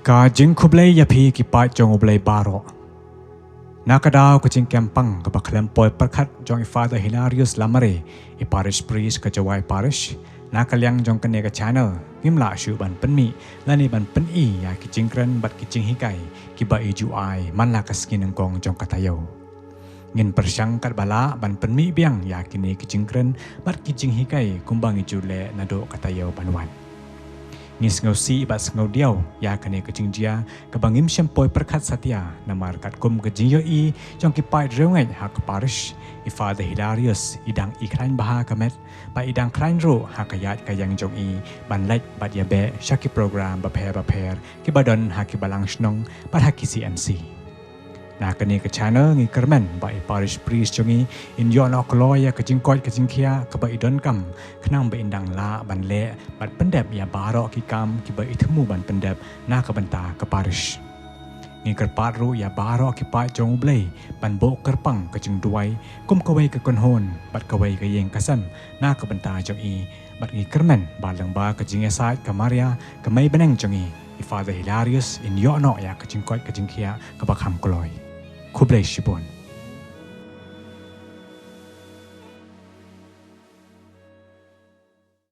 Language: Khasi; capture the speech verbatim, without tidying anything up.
Ka jingkhublei ïa phi ki paid jong U Blei baroh. Na ka daw ka jingkem pang kaba khlem poi pyrkhat jong i Father Hilarius Lamare, i Parish Priest ka Jowai Parish, na ka liang jong kane ka channel, ngim lah shuh ban pynmih lane ban pyni ïa ki jingkren bad ki jinghikai kiba i ju ai man la ka sngi nyngkong jong ka taïew. Ngin pyrshang katba lah ban pynmih biang ïa kine ki jingkren bad ki jinghikai kumba ngi ju leh naduh ka taïew ban wan. Ngi sngewsih bad sngewdiaw ïa kane ka jingjia kaba ngim shym poi pyrkhat satia, namar katkum ka jingïohi jong ki paid riewngeit ha ka parish, i Father Hilarius i dang i khlaiñ bha ka met bad i dang khlaiñ ruh ha ka ïaid ka ïeng jong i ban leit bad ïabeh sha ki program bapher bapher kiba don ha ki balang shnong bad ha ki C N C. Na kane ka channel ngi kyrmen ba i Parish Priest jong ngi in ïoh noh kloi ïa ka jingkoit ka jingkhiah kaba i donkam, khnang ba in dang lah ban leh bad pyndep ïa baroh ki kam kiba i thmu ban pyndep na ka bynta ka parish. Ngi kyrpad ruh ïa baroh ki paid jong U Blei ban buh kyrpang ka jingduwai kum kawei ka kynhun bad kawei ka ïing ka sem na ka bynta jong i, bad ngi kyrmen ba lyngba ka jingïasaid ka Maria, ka Mei Bneng jong ngi, i Father Hilarius in ïoh noh ïa ka jingkoit ka jingkhiah kaba kham kloi. Khublei shibun.